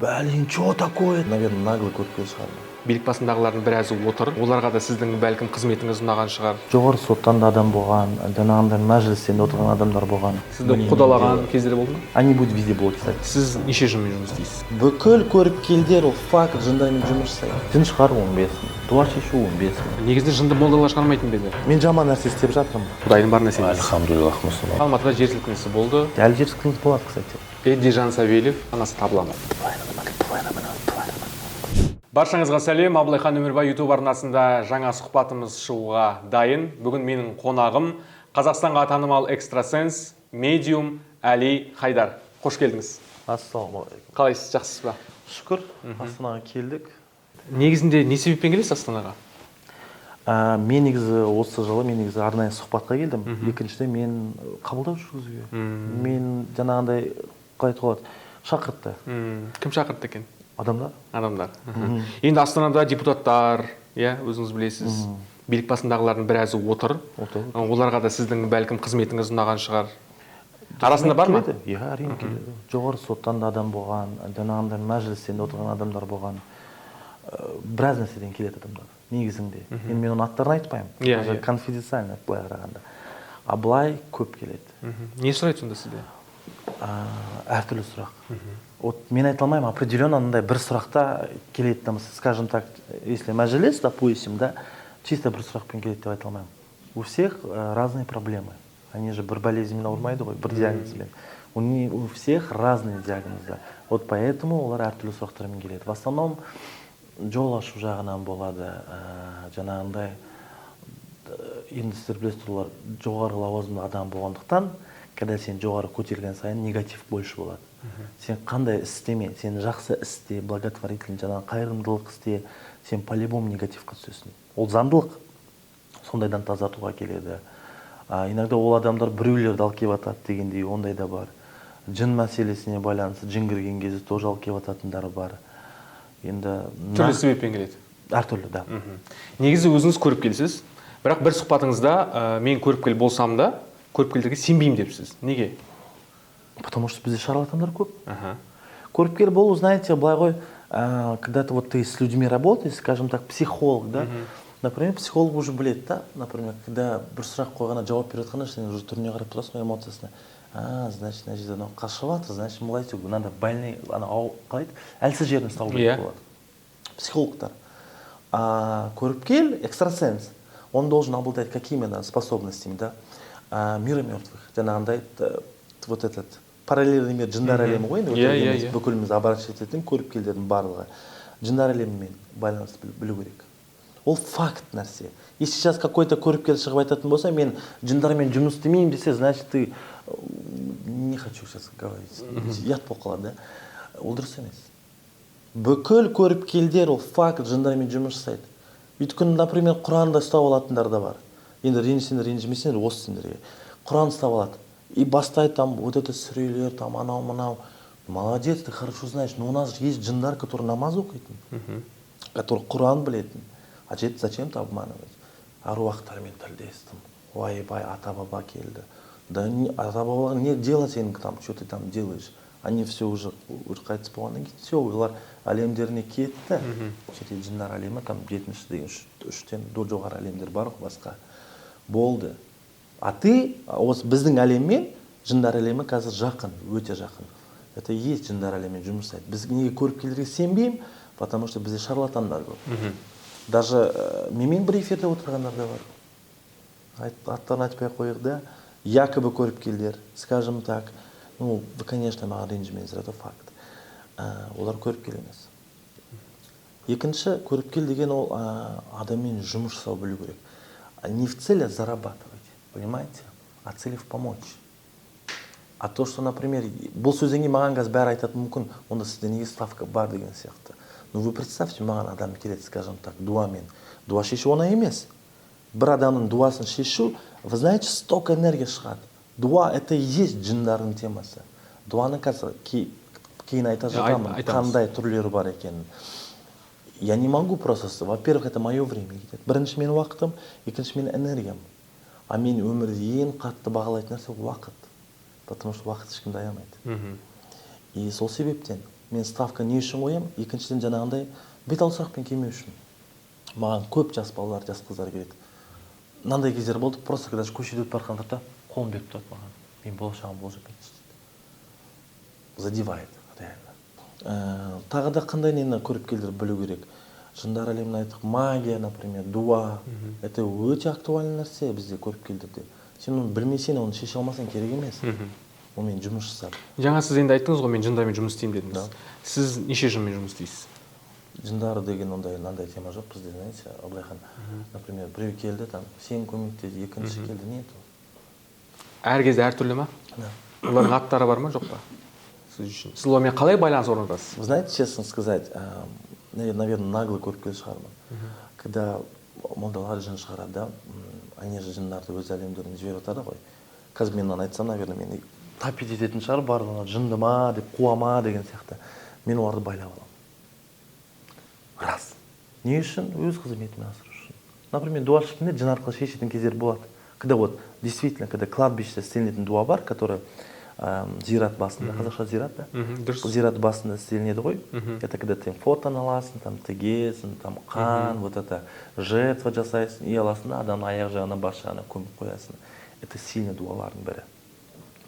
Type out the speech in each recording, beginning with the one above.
Блин, что такое? Наверное, наглый көріпкел шығармын. Билік басындағылардың біразы отыр, оларға да сіздің, бәлкім, қызметіңіз ұнаған шығар. Жоғары соттан да адам болған, жаңағындай мәжілістен де отырған адамдар болған. Сізді қудалаған кездер болды ма? Они будут везде блоки ставить. Сіз неше жылмен жұмыс істейсіз? Бүкіл көріпкелдер, ол факт, жындармен жұмыс жасайды. Жын шығару 15 мың, дуа шешу 15 мың. Негізінде жынды молдалар шығармайтын ба еді? Мен жаман нәрсе істеп жатырмын. Құдайдың барына сенесіз? Альхамдулиллах, мұсылман. Алматыда жер сілкінісі болды. Әлі жер сілкінісі болады, кстати. Эдди Савельев, анасы табыла ма? Баршаңызға сәлем! Абылайхан Өмірбай Ютуб арнасында жаңа сұхбатымыз шығуға дайын. Бүгін менің қонағым — Қазақстанға танымал экстрасенс, медиум Әли Хайдар. Қош келдіңіз! Ассалаумағалейкум. Қалайсыз, жақсысыз ба? Шүкір, Астанаға келдік. Негізінде не себеппен келесіз Астанаға? Мен негізі осы жылы, мен негізі арнайы сұхбатқа келдім. Екіншіден, мен қабылдау жүргізуге. Мен жаңағындай, қалай айтуға болады, шақыртты. Кім шақыртты екен? Адамдар. Адамдар. Енді Астанада депутаттар, иә, өзіңіз білесіз, билік басындағылардың біразы отыр. Отыр. Оларға да сіздің, бәлкім, қызметіңіз ұнаған шығар. Арасында бар ма? Келеді. Иә, әрине, келеді. Жоғары соттан да адам болған, жаңағындай мәжілістен де отырған адамдар болған. Біраз нәрседен келеді адамдар негізінде. Енді мен оның аттарын айтпаймын. Уже конфиденциально былай қарағанда. А былай көп келеді. Не сұрайды сонда сізде? Әртүрлі сұрақ. Вот мен айта алмаймын, определенно мындай бір сұрақта келеді, там, скажем так, если мәжіліс, допустим, да, чисто бір сұрақпен келеді деп айта алмаймын. У всех разные проблемы. Они же бір болезньмен ауырмайды ғой, бір диагнозбен. У всех разные диагнозы. Вот поэтому олар әртүрлі сұрақтармен келеді. В основном жол ашу жағынан болады, жаңағындай, енді сіздер білесіздер, олар жоғары лауазымды адам болғандықтан, когда сен жоғары көтерілген сайын, негатив больше болады. Сен қандай іс істеме, сен жақсы іс істе, благотворительный, жаңағы қайырымдылық істе, сен по-любому негативқа түсесің. Ол заңдылық. Сондайдан тазартуға келеді. Иногда ол адамдар біреулерді алып келіп жатады дегендей, ондай да бар. Жын мәселесіне байланысты, жын кірген кезде тоже алып келіп жататындары бар. Енді Түрлі себеппен келеді. Әртүрлі, да. Негізі өзіңіз көріпкелсіз, бірақ бір сұхбатыңызда мен көріпкел болсам да, көріпкелдерге сенбеймін депсіз. Неге? Потому что бізде шарлатандар көп. Көріпкел болу, знаете, былай ғой, когда ты вот ты с людьми работаешь, скажем так, психолог, да, например, психолог уже біледі, да, например, когда бір сұрақ қойғанда, жауап беріп жатқанда, сен уже түріне қарап тұрасың ғой, эмоциясына. А, значит, мына жерде анау қашып жатыр, значит, былай істеу, надо больной, ана, қалай еді, әлсіз жерін ұстау керек болады. Психологтар. А көріпкел, экстрасенс, он должен обладать какими, да, способностями, да, мира мертвых, жаңағындай, вот этот параллельный мир, жындар әлемі ғой енді, өте емес, бүкіліміз обращать ететін көріпкелдердің барлығы жындар әлемімен байланысты білу керек. Ол факт нәрсе. Если сейчас какой-то көріпкел шығып айтатын болса, мен жындармен жұмыс істемеймін десе, значит, ты, не хочу сейчас говорить, ұят болып қалады, да? Ол дұрыс емес. Бүкіл көріпкелдер, ол факт, жындармен жұмыс жасайды. Өйткені, например, Құранды ұстап алатындар да бар. Енді ренжісеңдер, ренжімесеңдер, осы сендерге. Құран ұстап алады. И бастайды там вот это сүрелер, там анау мынау. Молодец, ты хорошо знаешь, но у нас же есть жындар, которые намаз оқитын, который Құран білетін. А зачем ты обманывать? Аруақтармен тілдестім. Ойбай, ата-баба келді. Да не, ата-бабаға не дело сенің там, что ты там делаешь? Они все уже қайтыс болғаннан кейін, все, олар әлемдеріне кетті. Шетел жындар әлемі, там жетінші деген үштен до жоғары әлемдер бар ғой басқа. Болды. А ты, осы біздің әлеммен жындар әлемі қазір жақын, өте жақын. Это и есть жындар әлемімен жұмыс жасайды. Біз неге көріпкелдерге сенбеймін? Потому что бізде шарлатандар көп. Даже менімен бір эфирде отырғандар да бар. Аттарын айтпай ақ қояйық, да. Якобы көріпкелдер, скажем так. Ну, вы, конечно, маған ренжімеңіздер, это факт. Олар көріпкел емес. Екінші, көріпкел деген ол адаммен жұмыс жасау білу керек. Не в целях зарабатывать, понимаете, а целях помочь. А то, что, например, бұл сөзден кейін маған қазір бәрі айтады мүмкін, онда сізде неге ставка бар деген сияқты. Ну, вы представьте, маған адам келеді, скажем так, дуамен. Дуа шешу оңай емес. Бір адамның дуасын шешу, вы знаете, столько энергия шығады. Дуа — это и есть жындардың темасы. Дуаны қазір кейін айта жатамын, Айтамыз. Қандай түрлері бар екенін. Я не могу просто, во-первых, это мое время кетеді. Бірінші менің уақытым, екінші менің энергиям. А мен өмірде ең қатты бағалайтын нәрсе — ол уақыт. Потому что уақыт ешкімді аямайды. И сол себептен Мен ставка не үшін қоямын? Екіншіден, жаңағындай бет алды сұрақпен келмеу үшін. Маған көп жас балалар, жас қыздар келеді. Мынандай кездер болды, просто когда көшеде өтіп бара жатқанда да қолын беріп тұрады маған: «Мен болашағым болжап айтшы», – дейді. Задевает реально. Тағы да қандай нені көріпкелдер білу керек? Жындар әлемін айттық, магия, например, дуа. Это өте актуальный нәрсе бізде, көріпкелдерде. Сен оны білмесең, оны шеше алмасаң, керек емес онымен жұмыс жасап. Жаңа сіз енді айттыңыз ғой, мен жындармен жұмыс істеймін дедіңіз. Да. Сіз неше жынмен жұмыс істейсіз? Жындар деген ондай, мынандай тема жоқ бізде, знаете, Абылайхан. Например, біреу келді, там сен көмектес, екінші келді, нету. Әр кезде әртүрлі ма? Да. Олардың аттары бар ма, жоқ па сіз үшін? Сіз олармен қалай байланыс орнатасыз? Вы знаете, честно сказать, наверное, наглый көріпкел шығармын. Когда молдалар жын шығарады да, они же жындарды өз әлемдеріне жіберіп жатады ғой. Қазір мен мынаны айтсам, наверное, мені топить ететін шығар барлығына, жынды ма деп, қуа ма деген сияқты. Мен оларды байлап аламын. Рас. Не үшін? Өз қызметіме асыру үшін. Например, дуа шіркінде жын арқылы шешетін кездер болады. Когда вот действительно, когда кладбище істелінетін дуа бар, который зират басында, қазақша зират да? Дұрыс. Зират басында істелінеді ғой. Это когда ты фотоны аласың, там тігесің, там қан, вот это жертва жасайсың, и аласың да адамның аяқ жағына, бас жағына көміп қоясың. Это сильный дуалардың бірі.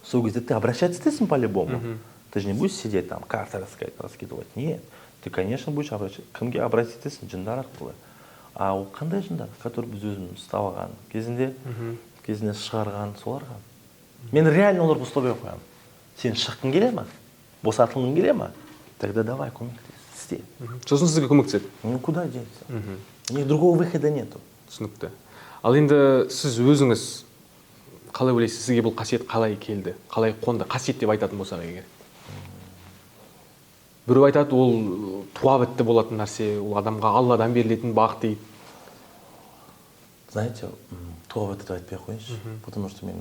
Сол кезде ты обращаться етесің по-любому. Ты же не будешь сидеть там, карты раскидывать. Нет. Ты, конечно, будешь обращаться. Кімге обратиться етесің? Жындар арқылы. А ол қандай жындар? Который біз өзіміз ұстап алған кезінде, кезінде шығарған соларға. Мен реально оларға условия қоямын. Сен шыққың келе ма? Босатылғың келе ма? Тогда давай көмектес, істе. Сосын сізге көмектеседі. Ну куда деться? У них другого выхода нету. Түсінікті. Ал енді сіз өзіңіз қалай ойлайсыз, сізге бұл қасиет қалай келді, қалай қонды, қасиет деп айтатын болсақ егер? Біреу айтады, ол туа бітті болатын нәрсе, ол адамға Алладан берілетін бақ дейді. Знаете, туа бітті деп айтпай ақ қояйыншы, потому что мен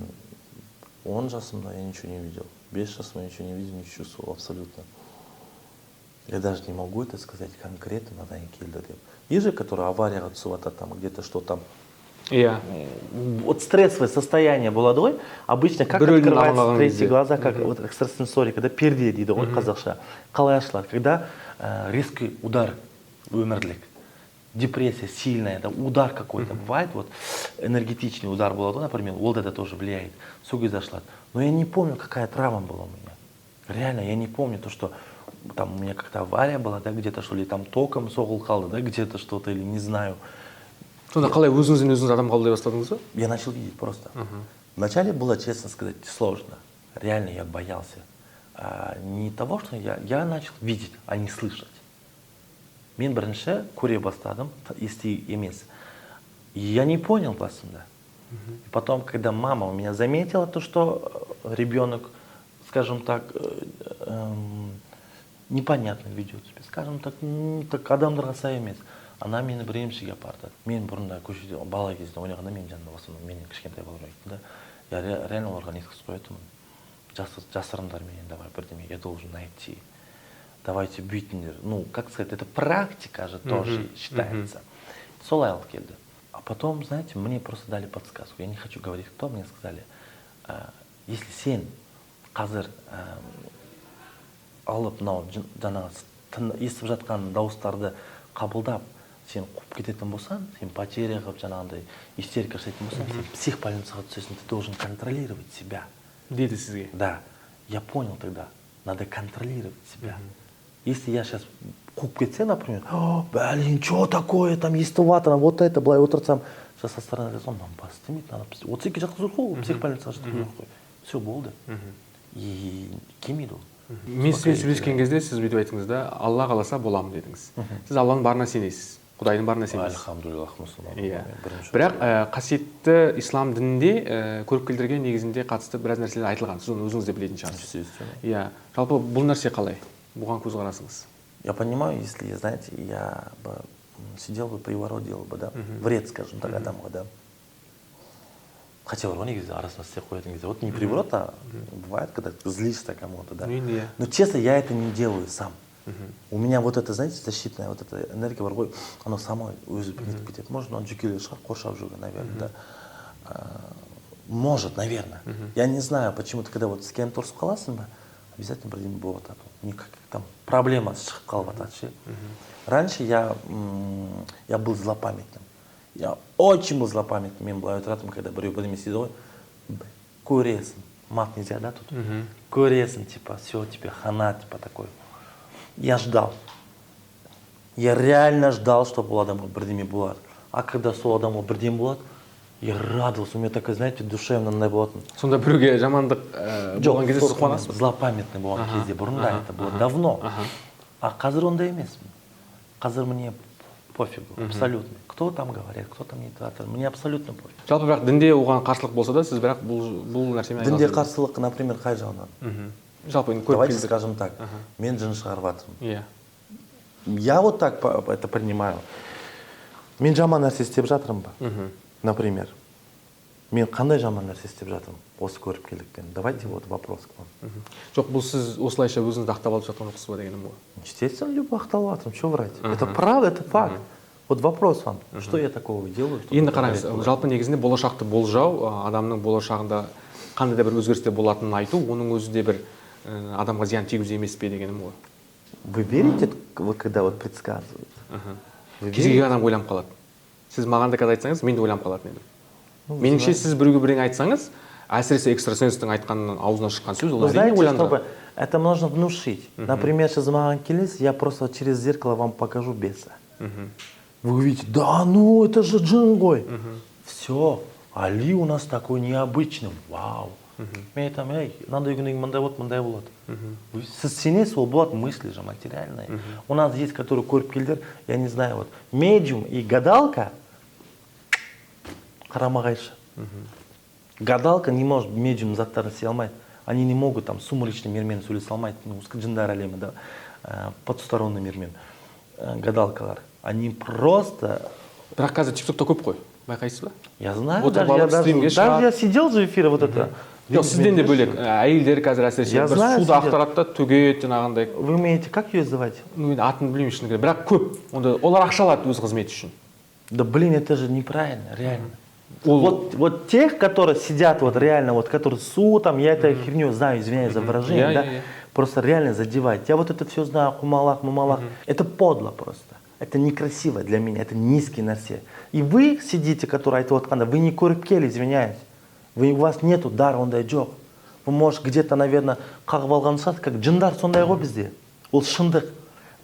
10 жасымда я ничего не видел, 5 жасымда я ничего не видел, не чувствовал абсолютно. Я даже не могу это сказать конкретно, мынадан келді деп. Есть же, которые аварияға түсіп жатады, там где-то что там, вот стрессовое состояние болады ғой обычно, как Біреудің открывается алған третьи кезде. глаза, как вот экстрасенсорика да, перде дейді ғой қазақша, қалай ашылады? Когда резкий удар өмірлік, депрессия сильная да, удар какой-то бывает, вот энергетичный удар болады ғой, например, ол да тоже влияет, сол кезде ашылады. Но я не помню, какая травма была у меня, реально я не помню то, что там у меня как-то авария была, да, где-то, что ли, там током соғылып қалды да, где-то что-то, или не знаю. Сонда қалай, өзіңізден өзіңіз адам қабылдай бастадыңыз ба? Я начал видеть просто. Вначале было, честно сказать, сложно. Реально я боялся. Не того, что я начал видеть, а не слышать. Мен бірінші көре бастадым, ести емес. И я не понял басында. И потом, когда мама у меня заметила то, что ребенок, скажем так, непонятно ведет себя, скажем так, так адамдарға сай емес. Ана мені бір емшіге апарды. Мен бұрында көшеде бала кезде ойнағанда, менің жанымда в основном менен кішкентай балалар ойнайтын да. Я реально оларға неткізіп қоятынмын. Жасырыңдар менен, давай бірдеме, я должен найти. Давайте бүйтіңдер. Ну, как сказать, это практика же тоже считается. Солай алып келді. А потом, знаете, мне просто дали подсказку. Я не хочу говорить, кто мне сказали. Если сен қазір алып мынау жаңағы естіп жатқан дауыстарды қабылдап, сен қуып кететін болсаң, сен потеря қылып, жаңағындай истерика жасайтын болсаң, сен психбольницаға түсесің, ты должен контролировать себя. Деді сізге. Да, я понял тогда, надо контролировать себя. Если я сейчас қуып кетсе, например, «О, блин, что такое, там естіп жатырмын, вот это», былай отырсам, сейчас со стороны айтады, мынаның басы істемейді, мынаны 32-ге жатқызу керек қой, психбольницаға жатқызу керек қой. Все, болды. И келмейді ол. Мен сізбен сөйлескен кезде сіз бүйтіп айттыңыз да, Алла қаласа боламын дедіңіз. Сіз Алланың барына сенесіз, Құдайдың барына сенесіз. Альхамдулиллах, мұсылман. Иә. Бірінші. Бірақ қасиетті ислам дінінде көріпкелдерге негізінде қатысты біраз нәрселер айтылған. Сіз оны өзіңіз де білетін шығарсыз. Естественно. Иә. Жалпы бұл нәрсе қалай? Бұған көзқарасыңыз? Я понимаю, если, знаете, я бы сидел бы, приворот делал бы, да, вред, скажем так, адамға, да. Хотя бар ғой негізі арасында істеп қоятын кезде. Вот не приворот, а бывает, когда злишься кому-то, да. Ну, енді иә. Но честно, я это не делаю сам. У меня вот это, знаете, защитная вот эта энергия бар ғой, оно само өзі нетіп кетеді. Может, он жүйкелі шығар, қоршап жүрген, наверное, да. Может, наверное. Я не знаю, почему-то, когда вот с кем-то ұрысып қаласың ба, Обязательно бірдеме болып жатады, никак там проблемасы шығып қалып жатады ше. Раньше я был злопамятным, я очень был злопамятным. Мен былай отыратынмын, когда біреу бірдеме істейді ғой, көресің, мат нельзя, да, тут, көресің, типа, все, тебе хана, типа, такой. Я ждал, я реально ждал, чтобы ол адамға бірдеме болады. А когда сол адамға бірдеме болады, я радовался, у меня такая, знаете, душевно мындай болатын. Сонда біреуге жамандық болған кезде сіз қуанасыз ба? Злопамятный болған кезде бұрында, это было давно. А қазір ондай емеспін. Қазір мне пофигу абсолютно, кто там говорит, кто там не жатыр, мне абсолютно пофиг. Жалпы, бірақ дінде оған қарсылық болса да, сіз бірақ бұл нәрсемен Дінде айналысасыз. қарсылық, например, қай жағынан? Жалпы енді Давайте көріпкелдік. Скажем так, мен жын шығарып жатырмын. Я вот так это принимаю. Мен жаман нәрсе істеп жатырмын ба? Например, мен қандай жаман нәрсе істеп жатырмын осы көріпкелдікпен? Давайте, вот вопрос к вам. Жоқ, бұл сіз осылайша өзіңізді ақтап алып жатқан жоқсыз ба дегенім ғой. Естественно, любо ақталып жатырмын, что врать? Это правда, это факт. Вот вопрос вам, что я такого делаю, чтобы Енді это қараңыз, говорить? Жалпы негізінде болашақты болжау, адамның болашағында қандай да бір өзгерістер болатынын айту, оның өзі де бір адамға зиян тигізу емес пе дегенім ғой. Вы верите, вот когда вот предсказывают? Вы Кез келген адам ойланып қалады. Сіз маған да қазір айтсаңыз, мен де ойланып қалатын едім. Ну, Меніңше, сіз біреуге бірдеңе айтсаңыз, әсіресе экстрасенстің айтқанынан, аузынан шыққан сөз ол Вы әрине знаете, ойландырады. чтобы это можно внушить. Например, сейчас маған келесіз, я просто через зеркало вам покажу беса. Вы увидите: да ну, это же джин ғой. Все, Али у нас такой необычный, вау. Мен айтамын: ей, мынандай күннен кейін мындай болады, мындай болады. Сіз сенесіз, ол болады, мысли же материальные. У нас есть, которые көріпкелдер, я не знаю, вот медиум и гадалка қарама-қайшы. Гадалка не может медиум заттарын істей алмайды. Они не могут там сумеречный мирмен сөйлесе алмайды, ну, жындар әлемі, да, потусторонний мирмен. Гадалкалар. Они просто Бірақ қазір тиктокта көп қой, байқайсыз ба? Я знаю, Вот даже, я, балып даже, стримге даже шығады. я сидел же в эфире, вот это. Жоқ, сізден де бөлек, әйелдер қазір әсіресе Я бір знаю, суды сидят. Ақтарады да төгеді жаңағындай. Вы умеете, как ее звать? Ну, енді атын білмеймін шыны керек, бірақ көп онда олар ақша алады өз қызметі үшін. Да блин, это же неправильно, реально. Ол Вот тех, которые сидят, вот реально, вот которые су, там, я эту херню знаю, извиняюсь за выражение, да, просто реально задевать. Я вот это все знаю, құмалақ, мумалақ. Это подло просто. Это некрасиво для меня, это низкий нәрсе. И вы сидите, которые айтып отқанда, вы не көріпкел, извиняюсь. У вас нету дара, ондай жоқ. Вы, может, где-то, наверное, қағып алған шығарсыз, как жындар сондай ғой бізде. Ол шындық.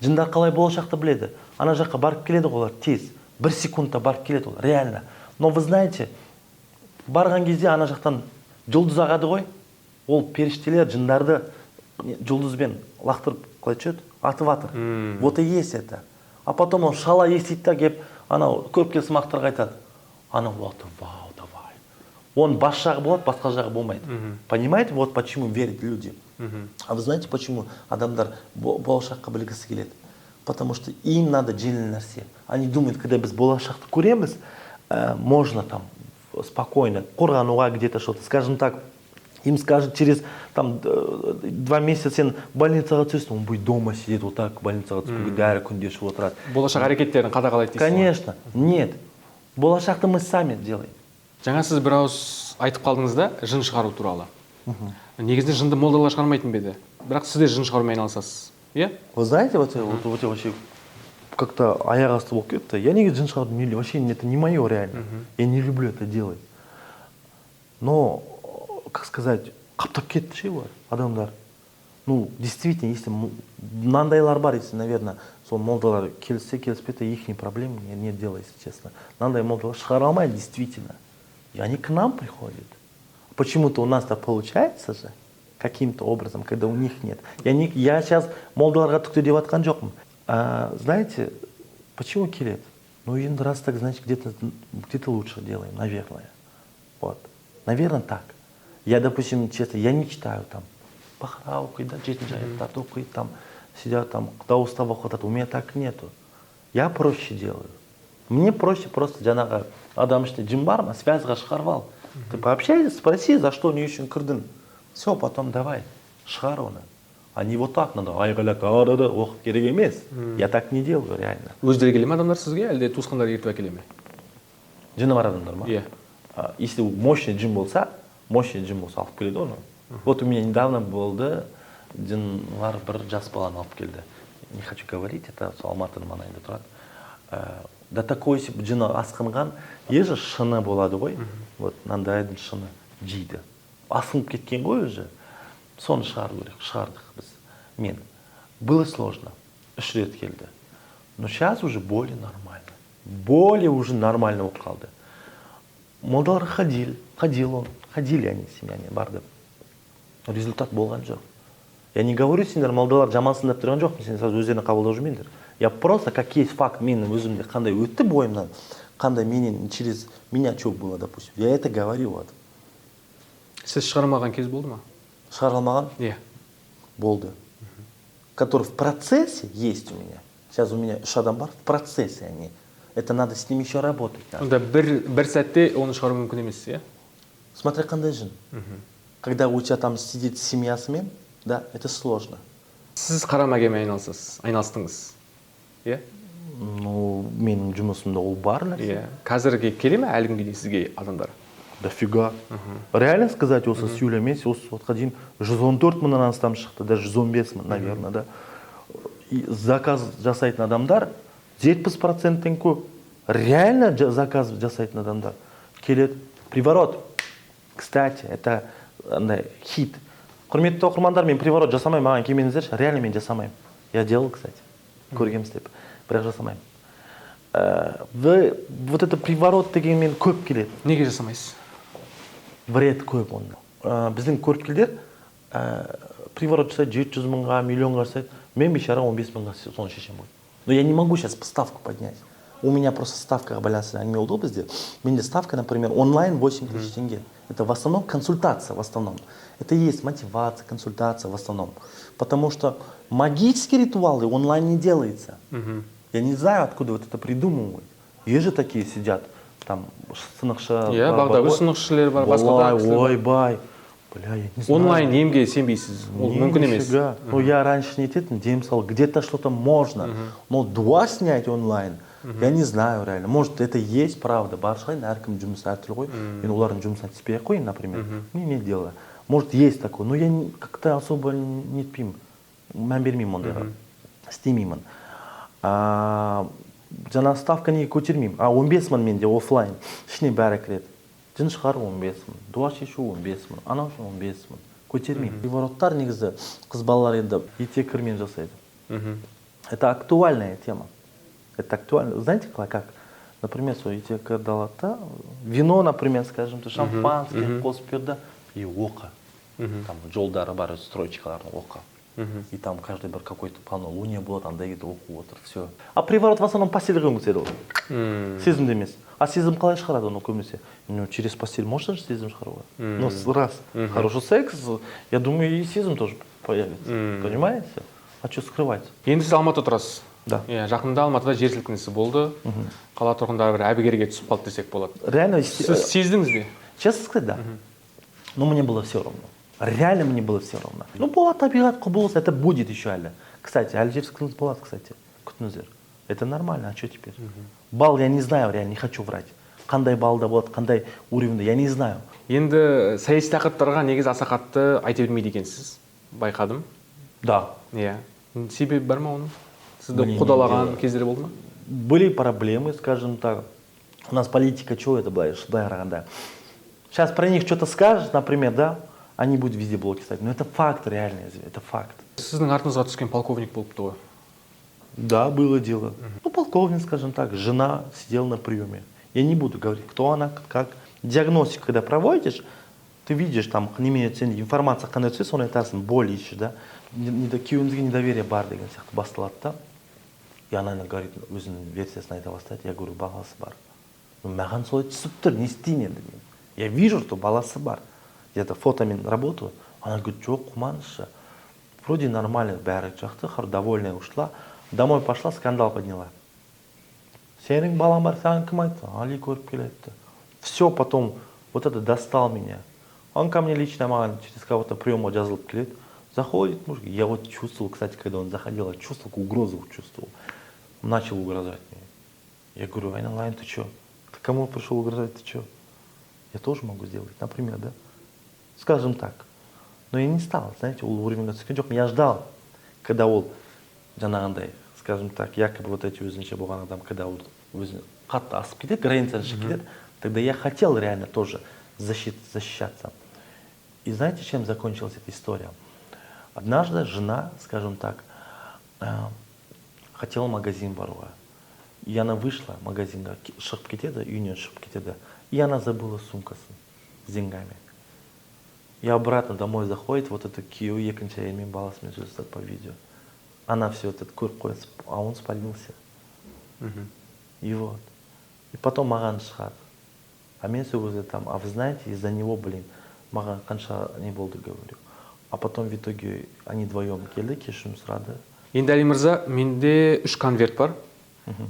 Жындар қалай болашақты біледі? Ана жаққа барып келеді ғой олар тез. Бір секундта барып келеді ол, реально. Но вы знаете, барған кезде ана жақтан жұлдыз ағады ғой. Ол періштелер жындарды жұлдызбен лақтырып, қалай түседі, атып жатыр. Вот и есть это. А потом ол шала естиді да, келіп анау көріпкел сымақтарға айтады. Анау вот, вау, давай. Оның бас жағы болады, басқа жағы болмайды. Понимаете, вот почему верят люди. А вы знаете, почему адамдар болашаққа білгісі келеді? Потому что им надо жеңіл нәрсе. Они думают, когда біз болашақты көреміз, можно там спокойно қорғануға, где-то что-то. Скажем так, им скажут, через там 2 месяца сен больницаға түсесің, он будет дома сидеть вот так, больницаға түскенге дәрі күнде ішіп отырады. Болашақ әрекеттерін қадағалайды дейсіз ғой. Конечно, нет. Болашақты мы сами делаем. Жаңа сіз бір ауыз айтып қалдыңыз да жын шығару туралы. Негізінде жынды молдалар шығармайтын ба еді? Бірақ сіз де жын шығарумен айналысасыз, иә? Вы знаете, вот я вообще как-то аяқ асты болып кетті. Я негізі жын шығаруды не, вообще это не мое реально. Я не люблю это делать. Но, как сказать, қаптап кетті ше олар, адамдар. Ну, действительно, если мынандайлар бар, если, наверное, сол молдалар келіссе, келіспесе, их проблемы, мне нет дела, если честно. Мынандай молдалар шығара алмайды, действительно. И они к нам приходят. Почему-то у нас-то получается же, каким-то образом, когда у них нет. Я, не, я сейчас молдаларға түк те деп жатқан жоқпын. А, знаете, почему келеді? Ну, енді раз так, значит, где-то лучше делаем, наверное. Вот. Наверное, так. Я, допустим, честно, я не читаю там. Бақара оқиды, да, жетінші аяттарды оқиды, там, сидят там, дауыстап оқытады. У меня так нету. Я проще делаю. Мне проще просто жаңағы адам ішінде жын бар ма, связьға шығарып ал. Ты пообщайся, спроси, за что, не үшін кірдің. Все, потом давай, шығар оны. А не вот так надо, айғайлап, да да оқып керек емес. Я так не делаю, реально. Өздері келе ме адамдар сізге, әлде туысқандары ертіп әкеле ме? Жыны бар адамдар ма? Иә. А, если мощный жын болса, мощный жын болса, алып келеді оны. Вот у меня недавно болды, Жын бір жас баланы алып келді. Не хочу говорить, это сол Алматының маңайында тұрады. До такой жыны асқынған, еже шыны болады ғой, вот мынандайдың шыны жейді. Асқынып кеткен ғой уже. Соны шығару керек, шығардық біз. Мен. Было сложно. 3 рет келді. Но сейчас уже более нормально. Более уже нормально болып қалды. Молдалар ходил, ходил он, ходили они семьями, барды. Но результат болған жоқ. Я не говорю, сендер молдалар жамансың деп тұрған жоқпын, сендер сразу өздеріне қабылдап жүрмеңдер. Я просто, как есть факт, менің өзімде қандай өтті бойымнан, қандай менен через меня что было, допустим. Я это говорю вот. Сіз шығармаған кез болды ма? Шығара алмаған? Иә. Болды. Который в процессе есть у меня. Сейчас у меня үш адам бар, в процессе они. Это надо с ними еще работать. Надо. Онда бір сәтте оны шығару мүмкін емес, иә? Смотря қандай жын. Когда у тебя там сидит семьясымен, да, это сложно. Сіз қара магиямен айналысасыз, айналыстыңыз, иә? Ну, менің жұмысымда ол бар нәрсе. Иә. Қазірге келе ме әлі күнге дейін сізге адамдар? Дофига. Реально сказать, осы с июля месяца, осы уақытқа дейін 114 мыңнан астам шықты, даже 115 мың, наверное, да. И заказ жасайтын адамдар 70%-тен көп. Реально заказ жасайтын адамдар келеді. Приворот. Кстати, это андай хит. Құрметті оқырмандар, мен приворот жасамаймын, маған келмеңіздерші. Реально мен жасамаймын. Я делал, кстати. Көргенбіз деп. Бірақ жасамаймын. Вот это приворот деген мен көп келеді. Неге жасамайсыз? Вред көп оның. Біздің көріпкелдер приворот жасайды 700 мыңға, миллионға жасайды. Мен бейшара 15 мыңға соны шешемін ғой. Но я не могу сейчас ставку поднять. У меня просто ставкаға байланысты әңгіме болды ғой бізде. Менде ставка, например, онлайн 8 тысяч тенге. Это в основном консультация, в основном. Это и есть мотивация, консультация в основном. Потому что магические ритуалы онлайн не делается. Я не знаю, откуда вот это придумывают. Есть же такие сидят, там, сынықшы Иә, бар, Бағдагүл бар ғой. сынықшылар бар, басқа да Олай, кісілер бар. Ойбай. Бля, я не знаю. Онлайн емге сенбейсіз, ол Не, мүмкін емес. нифига. Ну, я раньше не ететін, дем салып, где-то что-то можно. Но дуа снять онлайн, я не знаю реально. Может, это есть правда. Бар шығар, әркім жұмысы әртүрлі ғой. Мен олардың жұмысына түспей ақ қояйын, например. Мне не дело. Может, есть такое, но я как-то особо не етпеймін. Мән бермеймін ондайға. Істемеймін. Жаңа ставка неге көтермеймін? 15 мың менде офлайн. Ішіне бәрі кіреді. Жын шығару 15 мың, дуа шешу 15 мың, анау үшін 15 мың. Көтермеймін. Привороттар негізі қыз балалар енді етеккірмен жасайды. Это актуальная тема. Это актуально. Знаете, как? Например, сол етеккірді алады да, вино, например, скажем, шампанское қосып берді, и оқы. Там жолдары бар, строчкаларын оқы. И там каждый бір какой-то полнолуние болады, андай кезде оқып отыр, все. А приворот в основном постель көмектеседі ол. Сезімді емес. А сезім қалай шығарады оны көбінесе? Ну, через постель можно же сезім шығаруға? Ну, раз. Хороший секс, я думаю, и сезім тоже появится. Понимаете? А что скрывать? Енді сіз Алматыда тұрасыз. Да. Иә, жақында Алматыда жер сілкінісі болды. Қала тұрғындары бір әбігерге түсіп қалды десек болады. Реально, Сіз сездіңіз бе? Честно сказать, да. Но мне было все равно. Реально мне было все равно. Ну, болады табиғат құбылыс, это будет еще әлі. Кстати, әлі жер сілкінісі болады, кстати. Күтіңіздер. Это нормально, а что теперь? Балл я не знаю, реально, не хочу врать. Қандай баллда болады, қандай уровеньде, я не знаю. Енді саяси тақырыптарға негізі аса қатты айта бермейді екенсіз, байқадым. Да. Иә. Себебі бар ма оның? Сізді Мне не қудалаған дело. Кездер болды ма? Были проблемы, скажем так. У нас политика, чего это была, былай қарағанда. Сейчас про них что-то скажешь, например, да, они будут везде блоки ставить. Но это факт реальный, это факт. Сіздің артыңызға түскен полковник болыпты ғой. Да, было дело. Ну, полковник, скажем так, жена сидела на приеме. Я не буду говорить, кто она, как. Диагностику, когда проводишь, ты видишь, там, немене сен информация қандай түссе, соны айтасың, боль ищешь, да. Күйеуімізге недоверие бар деген сияқты басталады да. И она говорит, өзінің версиясын айта бастайды. Я говорю, баласы бар. Ну, маған солай түсіп тұр, не істейін енді мен. Я вижу, что баласы бар. Где-то фотомен работаю. Она говорит, жоқ, қумаңызшы. Вроде нормально, бәрі жақты, довольная ушла. Домой пошла, скандал подняла. Сенің балаң бар, саған кім айтты? Али көріп келе айтты. Все, потом вот это достал меня. Он ко мне лично, маған через кого-то приемға жазылып келеді. Заходит муж, я вот чувствовал, кстати, когда он заходил, я чувствовал, угрозу чувствовал. Начал угрожать мне. Я говорю, айналайын, ты чё? Ты кому пришел угрожать, ты чё? Я тоже могу сделать, например, да? Скажем так. Но я не стал, знаете, ол уровеньге түскен жоқпын. Я ждал, когда ол жаңағындай, скажем так, якобы вот эти өзінше болған адам, когда ол өзі қатты асып кетеді, границаны шығып кетеді, тогда я хотел реально тоже защищаться. И знаете, чем закончилась эта история? Однажды жена, скажем так, хотела магазин баруға. И она вышла магазинға, шығып кетеді, үйінен шығып кетеді. И она забыла сумкасын с деньгами. И обратно домой заходит, вот это күйеуі екінші әйелмен, баласымен сөйлеседі по видео. Она все это көріп қояды, а он спалился. И вот. И потом маған шығады. А мен сол кезде там, а вы знаете, из-за него, блин, маған қанша не болды, говорю. А потом в итоге они вдвоем келді, кешірім сұрады. Енді, Әли мырза, менде үш конверт бар.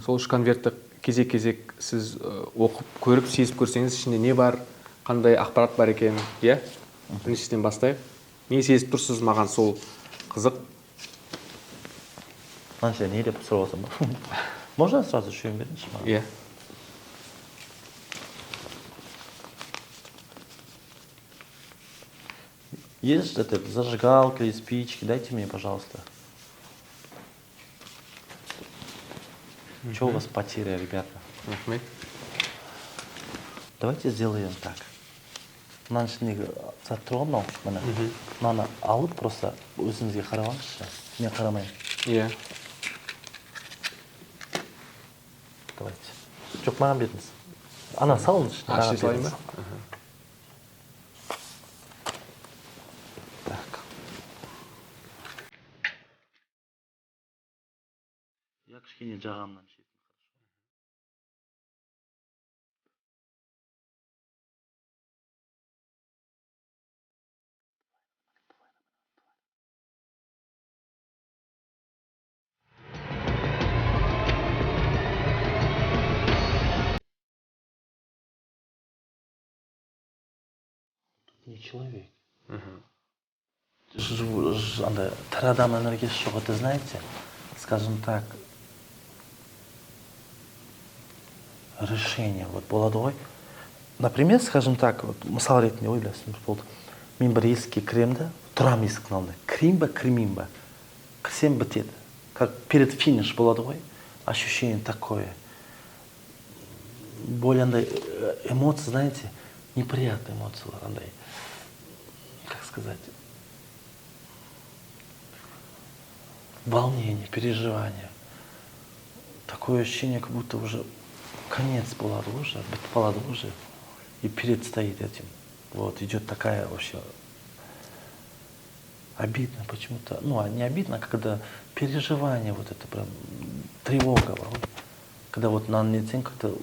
Сол үш конвертті кезек-кезек сіз оқып, көріп, сезіп көрсеңіз, ішінде не бар, қандай ақпарат бар екен, иә? Біріншіден бастайық. Не сезіп тұрсыз, маған сол қызық. Мынанша не деп сұрап отырмын ба? Можно сразу үшеуін беріңізші маған? Иә. Есть этот, зажигалка или спички? Дайте мне, пожалуйста. Чё у вас потеря, ребята? Рахмет. Давайте сделаем так. Мынаның ішіндегі зат тұр ғой мынау, міне. Мынаны алып просто өзіңізге қарап алыңызшы. Мен қарамаймын. Иә. Давайте. Жоқ, маған беріңіз. Ана салыңызшы. А, Маған ішіне салайын ба? беріңіз. Так. Я кішкене жағамнан шетін. Не человек. Андай тірі адам энергиясы жоқ, это знаете, скажем так, решение вот болады ғой. Например, скажем так, вот, мысал ретінде, ой, бля, түсініп болды. Мен бір есікке кіремін де, тұрамын есіктің алдында. Кірейін ба, кірмеймін ба? Кірсем бітеді. Как перед финиш болады ғой. Ощущение такое. Более андай эмоции, знаете, неприятные эмоции, андай, как сказать, волнение, переживание. Такое ощущение, как будто уже конец болады уже, бітіп қалады уже, и перед стоит этим. Вот, идет такая вообще обидно почему-то. Ну, а не обидно, а когда переживание, вот это прям тревога, вот. Когда вот на нецен как-то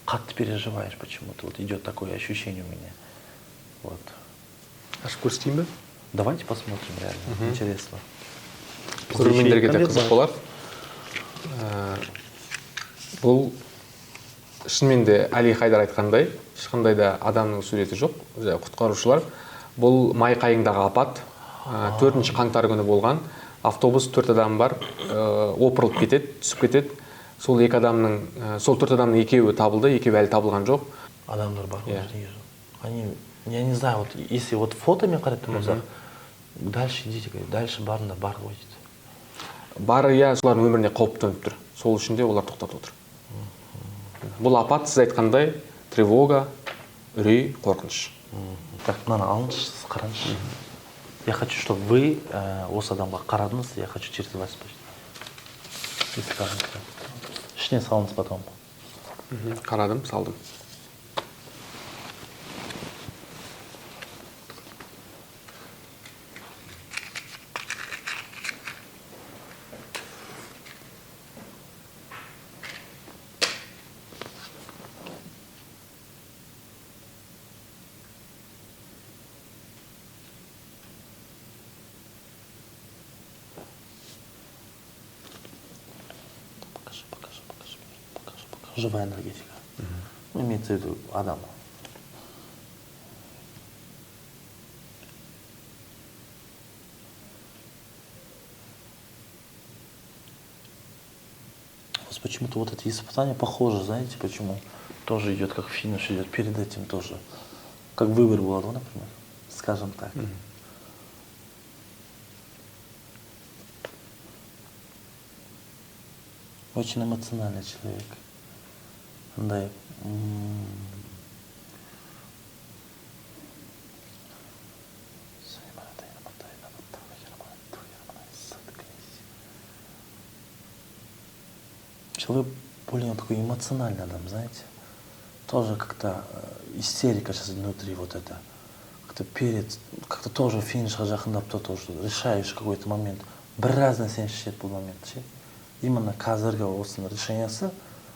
қатты переживаешь почему-то, вот идет такое ощущение у меня. Вот. Ашып көрсетейін бе? Давайте посмотрим, реально, интересно. Көрермендерге де Конверт қызық бар. болар. Бұл шынымен де Әли Хайдар айтқандай, ешқандай да адамның суреті жоқ, жаңағы құтқарушылар. Бұл Майқайыңдағы апат, 4 қаңтар күні болған. Автобус 4 адам бар, опырылып кетеді, түсіп кетеді. Сол екі адамның, сол 4 адамның екеуі табылды, екеуі әлі табылған жоқ. Адамдар бар ғой, Иә. неге жоқ? Они, я не знаю, вот если вот фотомен қарайтын болсақ, дальше идите, говорит, дальше барыңдар, бар ғой дейді. Бары, иә, солардың өміріне қауіп төніп тұр. Сол үшін де олар тоқтатып отыр. Бұл апат, сіз айтқандай, тревога, үрей, қорқыныш. Так, мынаны алыңызшы, сіз қараңызшы. Я хочу, чтобы вы осы адамға қарадыңыз, я хочу через вас почти. Если скажем так. Ішіне салыңыз потом. Қарадым, салдым. Живая энергетика. Ну, имеется в виду Адам. У вас почему-то вот эти испытания похожи, знаете почему? Тоже идет, как финиш идет, перед этим тоже. Как выбор был, например, скажем так. Очень эмоциональный человек. Андай человек более такой эмоциональный адам, знаете. Тоже как-то истерика сейчас внутри вот это. Как-то перед, как-то тоже финишқа жақындап тұр, тоже решающий какой-то момент. Біраз нәрсені шешеді бұл момент ше. Именно қазіргі осының решениесі,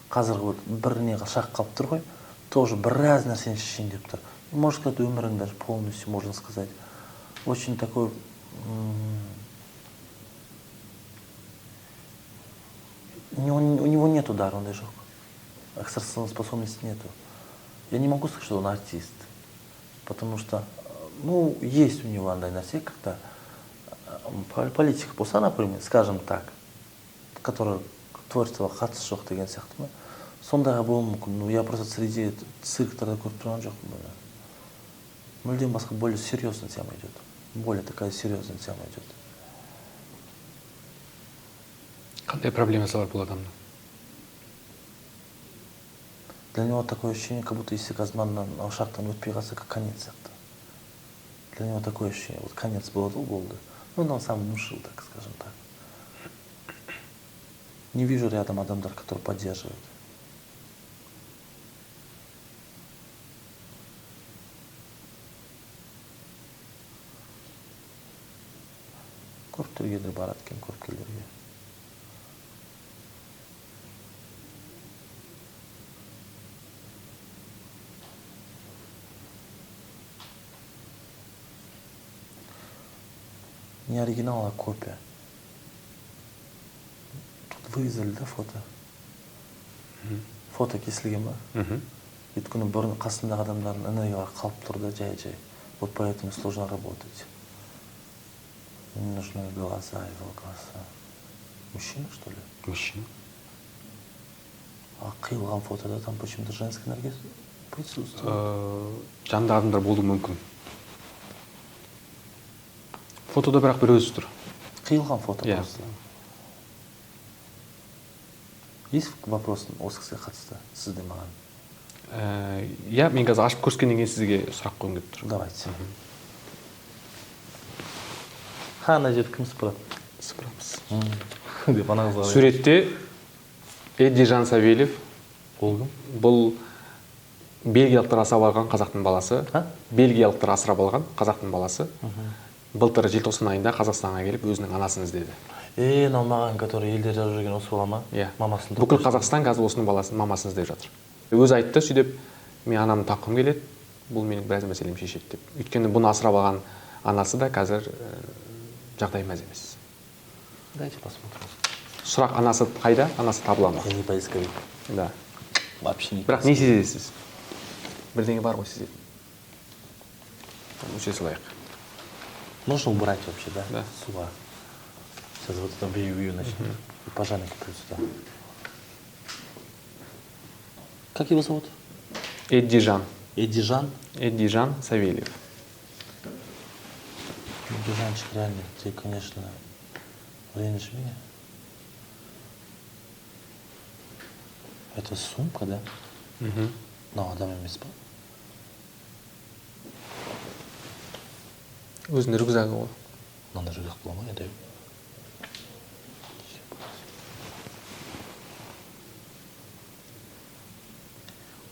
қазіргі вот бір не шақ қалып тұр ғой, тоже біраз нәрсені шешейін деп тұр. И можно сказать, өмірің даже полностью, можно сказать. Очень такой у него нету дара, ондай жоқ. Экстрасенсорной способности нету. Я не могу сказать, что он артист, потому что, ну, есть у него андай нәрсе, как-то политик болса, например, скажем так, который творчествоға қатысы жоқ деген сияқты ма, сондайға болуы мүмкін. Ну, я просто среди цирктарда көріп тұрған жоқпын бұны. Мүлдем басқа, более серьезная тема идет. Более такая серьезная тема идет. Қандай проблемасы бар бұл адамның? Для него такое ощущение, как будто если қазір мынаны шақтан өтпей қалса, как конец сияқты. Для него такое ощущение, вот конец болады ғой, болды. Ну, он сам внушил, так скажем так. Не вижу рядом адамдар, которые поддерживают. Көріптерге де барады екен, көріпкелерге. Не оригинал, а копия. Тут вырезали, да, фото? Фото кесілген ба? Өйткені бұрын қасындағы адамдардың энергиялары қалып тұр да, жай-жай. Вот поэтому сложно работать. Мне нужны глаза, его глаза. Мужчина, что ли? Мужчина. А қиылған фотода там почему-то женская энергия присутствует. Жанында адамдар болуы мүмкін. Фотода бірақ бір өзі тұр. Қиылған фото Иә. просто. Есть вопрос осы кісіге қатысты сізде маған? Иә, мен қазір ашып көріскеннен кейін сізге сұрақ қойғым келіп тұр. Давайте. Ха, ана жерді кім сыпырады? Сыпырамыз. Деп ана қызға қарай. Суретте Эдди Жан Савельев. Ол кім? Бұл бельгиялықтар асырап алған қазақтың баласы. А? Бельгиялықтар асырап алған қазақтың баласы. Былтыр желтоқсан айында Қазақстанға келіп өзінің анасын іздеді. Мынау маған, который елде жазып жүрген осы бала ма? Иә. Мамасын Бүкіл таппай. Қазақстан қазір осының баласын, мамасын іздеп жатыр. Өзі айтты, сөйтіп, мен анамды тапқым келеді, бұл менің біраз мәселемді шешеді деп. Өйткені бұны асырап алған анасы да қазір жағдайы мәз емес. Давайте посмотрим. Сұрақ, анасы қайда, анасы табыла ма? Я не поисковик. Да. Вообще не Бірақ не сезесіз? Бірдеңе бар ғой сезетін. Өше салайық. Можно убрать вообще, да? Да. Суа. Сейчас вот это бью-бью начнет. И пожарники придут сюда. Как его зовут? Эдди Жан. Эдди Жан? Эдди Жан Савельев. Эдди Жанчик, реально, ты, конечно, ренжи меня. Это сумка, да? Но адам емес па? Өзінің рюкзагы ғой. Мынандай рюкзак бола ма енді?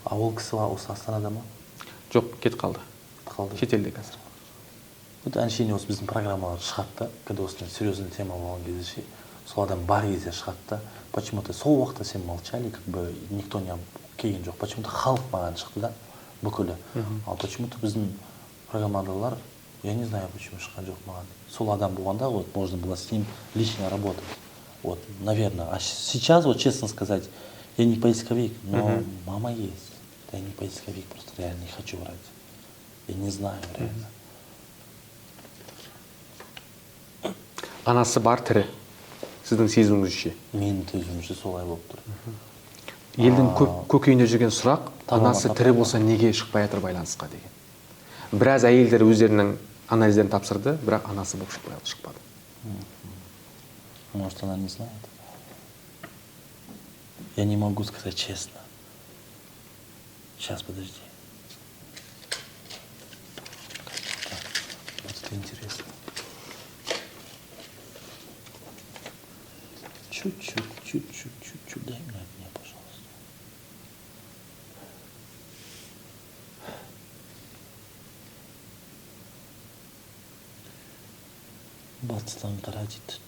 А ол кісі осы Астанада ма? Жоқ, кетіп қалды. Кетіп қалды. Шетелде қазір. Вот әншейін осы біздің программалар шығады да, когда осындай серьезный тема болған кезде ше, сол адам бар кезде шығады да, почему-то сол уақытта сен молчали, как бы никто не келген жоқ. Почему-то халық маған шықты да, бүкілі. Ал почему-то біздің программадалар, я не знаю, почему шыққан жоқ маған. Сол адам болғанда, вот, можно было с ним лично работать. Вот, наверное. А сейчас, вот, честно сказать, я не поисковик, но мама есть. Да я не поисковик, просто реально не хочу врать. Я не знаю реально. Анасы бар тірі. Сіздің сезіміңізше? Менің сезімімше солай болып тұр. Елдің көп көкейінде жүрген сұрақ, Табама, анасы табама. тірі болса неге шықпай жатыр байланысқа деген. Біраз әйелдер өздерінің анализдерін тапсырды, бірақ анасы болып шықпады. Может, она не знает. Я не могу сказать честно. Сейчас, подожди. Вот это интересно. Чуть-чуть, чуть-чуть, чуть-чуть. Дай мне, пожалуйста. Батыстан қара дейді.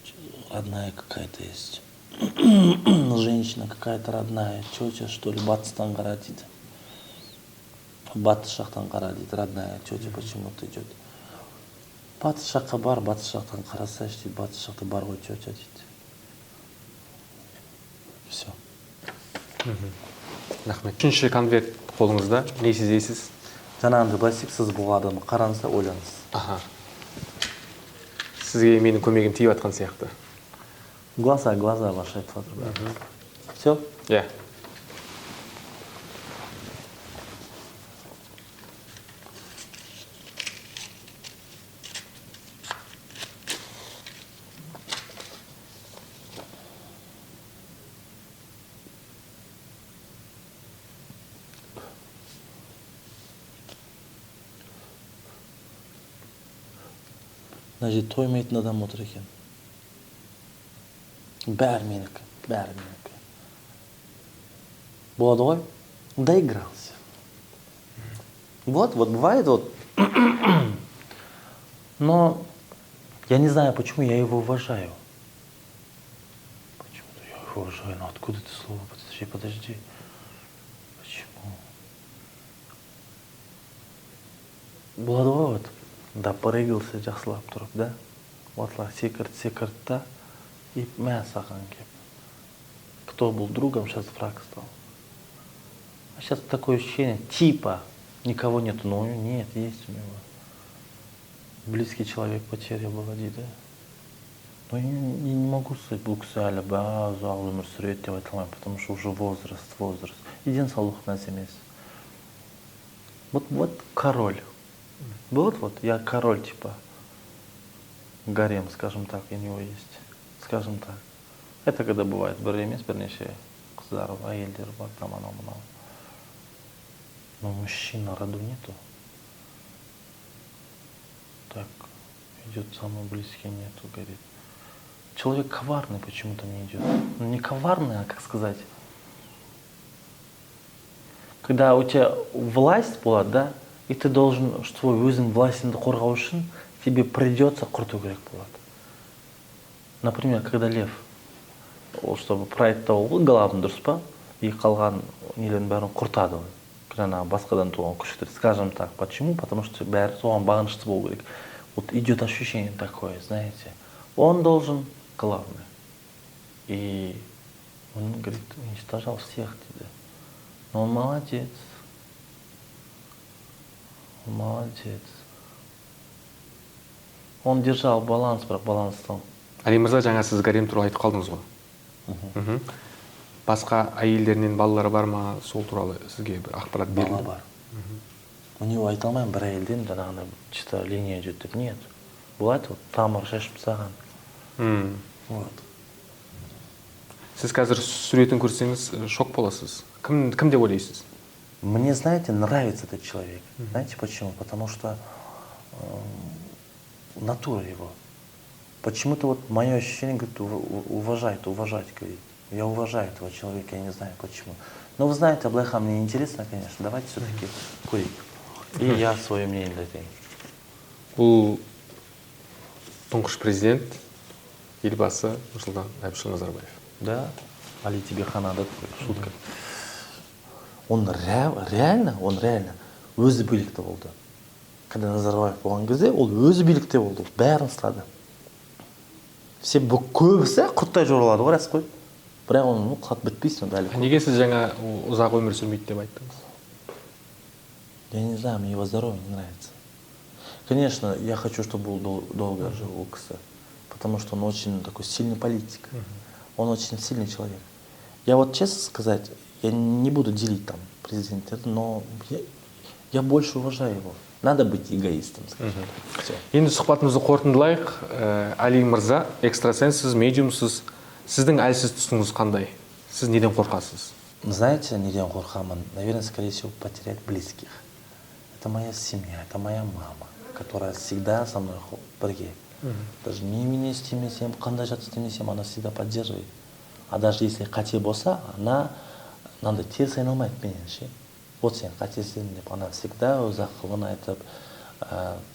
Родная какая-то есть. Женщина какая-то родная, тетя, что ли, батыстан қара дейді. Батыс жақтан қара дейді, родная тетя почему-то идет. Батыс жаққа бар, батыс жақтан қарасайшы дейді, батыс жақта бар ғой тетя дейді. Все. Рахмет. Үшінші конверт қолыңызда, не сезесіз? Жаңағындай былай істеп, сіз бұл адамды қараңыз да ойланыңыз. Аха. Сізге менің көмегім тиіп жатқан сияқты. Глаза, глаза ваши айтып жатыр бәрі. Все? Иә. Мына жерде тоймайтын адам отыр екен. Бәрі менікі, бәрі менікі. Болады ғой? Доигрался. Вот, вот бывает вот. Но я не знаю, почему я его уважаю. Почему-то я его уважаю. Но откуда это слово? Подожди, подожди. Почему? Болады ғой вот. Допрыгался жақсылап тұрып, да? Осылай секірді, секірді да, и мә саған кеп. Кто был другом, сейчас враг стал. А сейчас такое ощущение, типа, никого нету, но у него нет, есть у него. Близкий человек, потеря была, дейді. Но я не могу сказать, бұл кісі әлі ұзақ өмір сүреді деп айта алмаймын, потому что уже возраст, возраст. И денсаулық нәрсе емес. Вот, вот король. Вот, вот, я король, типа, гарем, скажем так, у него есть, скажем так. Это когда бывает, бір емес, бірнеше қыздар, әйелдер бар, там анау мынау. Но мужчин на роду нету. Так, идет самый близкий, нету, говорит. Человек коварный почему-то не идет. Ну, не коварный, а как сказать. Когда у тебя власть была, да, и ты должен, что өзің властіңді қорғау үшін, тебе придется құрту керек болады. Например, когда лев, ол чтобы прайдта ол ғой, главный, дұрыс па? И қалған нелердің бәрін құртады ғой. Жаңағы басқадан туған күшіктер, скажем так. Почему? Потому что бәрі соған бағынышты болу керек. Вот идет ощущение такое, знаете. Он должен главный. И он, говорит, уничтожал всех тебе. Но он молодец. Он молодец. Он держал баланс, бірақ баланстан. Әли мырза, жаңа сіз гарем туралы айтып қалдыңыз ғой. Басқа әйелдерінен балалары бар ма? Сол туралы сізге бір ақпарат берілді? Бала бар. У него айта алмаймын, бір әйелден жаңағындай чисто линия идет деп. Нет. Бывает, вот тамыр шашып тастаған. Вот. Сіз қазір суретін көрсеңіз, шок боласыз. Кім деп ойлайсыз? Мне, знаете, нравится этот человек. Знаете почему? Потому что натура его. Почему-то вот мое ощущение, говорит, уважает, уважать, говорит. Я уважаю этого человека, я не знаю почему. Но вы знаете, Аблайхан, мне интересно, конечно, давайте все-таки курить. И я свое мнение даю. Бұл тұңғыш президент, елбасы Нұрсұлтан Әбішұлы Назарбаев. Да, Али тебе хана, да, шутка. Он реально, он реально өзі билікте болды. Когда Назарбаев болған кезде, ол өзі билікте болды, бәрін ұстады. Все көбісі құрттай жоралады ғой, рас қой. Бірақ оны қат бітпейсің әлі. Неге сіз жаңа ұзақ өмір сүрмейді деп айттыңыз? Я не знаю, мне его здоровье не нравится. Конечно, я хочу, чтобы он долго жил у кісі, потому что он очень такой сильный политик. Он очень сильный человек. Я вот честно сказать, я не буду делить там президента, но я больше уважаю его. Надо быть эгоистом, скажем так. Всё. Енді сұхбатымызды қорытындылайық. Әли мырза, экстрасенссіз, медиумсыз. Сіздің әлсіз тұсыңыз қандай? Сіз неден қорқасыз? Знаете, неден қорқамын? Наверное, скорее всего, потерять близких. Это моя семья, это моя мама, которая всегда со мной бірге. Даже немене істемесем, қандай зат істемесем, она всегда поддерживает. А даже если қате болса, она мынандай теріс айналмайды менен ше. Вот сен қате істедің деп, она всегда өз ақылын айтып,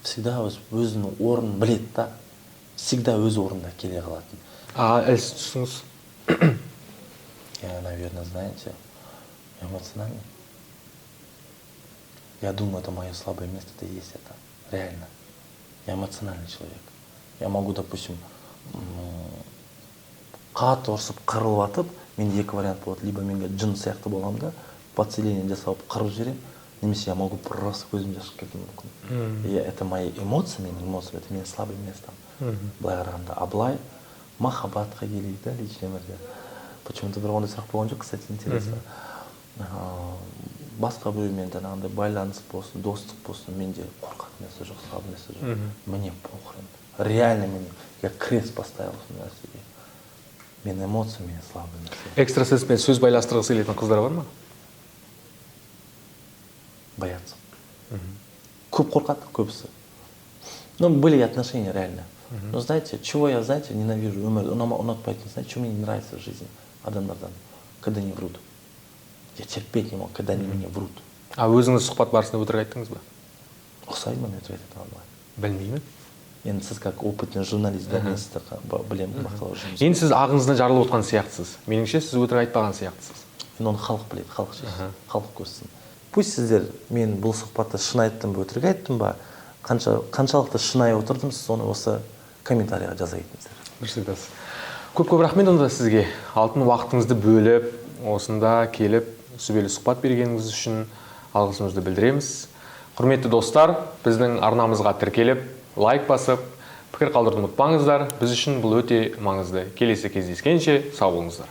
всегда өзінің орнын біледі да, всегда өз орнында келе қалатын. А әлсіз тұсыңыз? Я, наверное, знаете, эмоциональный. Я думаю, это мое слабое место, это и есть это. Реально. Я эмоциональный человек. Я могу, допустим, қатты ұрсып, қырылып атып, менде екі вариант болады. Либо мен жын сияқты боламын да, подселение жасап қырып жіберемін, немесе я могу просто көзім жас шығып кетуі мүмкін. И это мои эмоции, менің эмоциям, это менің слабое место. Былай қарағанда, а былай махаббатқа келейік да, личный өмірде. Почему-то бір ондай сұрақ болған жоқ, кстати, интересно. Басқа біреумен жаңағындай байланыс болсын, достық болсын, менде қорқатын нәрсе жоқ, слабый нәрсе жоқ. Мне похрен. Реально мне, я крест поставил осы нәрсеге. Мен эмоция, менің слабый нәрсе. Экстрасенспен сөз байластырғысы келетін қыздар бар ма? Боятся. Көп қорқады көбісі. Ну, были отношения реально. Но знаете, чего я, знаете, ненавижу өмірді, ұнатпайтын, знаете, что мне не нравится в жизни адамдардан? Когда они врут. Я терпеть не могу, когда они мне врут. А өзіңіз сұхбат барысында өтірік айттыңыз ба? Ұқсайды ма мен өтірік айтатын адамға? Білмеймін. Енді сіз как опытный журналист, да, мен сізді білемін, бақылау жұмыс. Енді сіз ағыңыздан жарылып отқан сияқтысыз. Меніңше, сіз өтірік айтпаған сияқтысыз. Енді оны халық біледі, халық шешсін, халық көрсін. Пусть сіздер мен бұл сұхбатта шын айттым ба, өтірік айттым ба, қаншалықты шынайы отырдым, сіз соны осы комментарийға жаза кетіңіздер. Дұрыс айтасыз. Көп-көп рахмет онда сізге. Алтын уақытыңызды бөліп, осында келіп, сүбелі сұхбат бергеніңіз үшін алғысымызды білдіреміз. Құрметті достар, біздің арнамызға тіркеліп, лайк басып, пікір қалдыруды ұмытпаңыздар. Біз үшін бұл өте маңызды. Келесі кездескенше сау болыңыздар.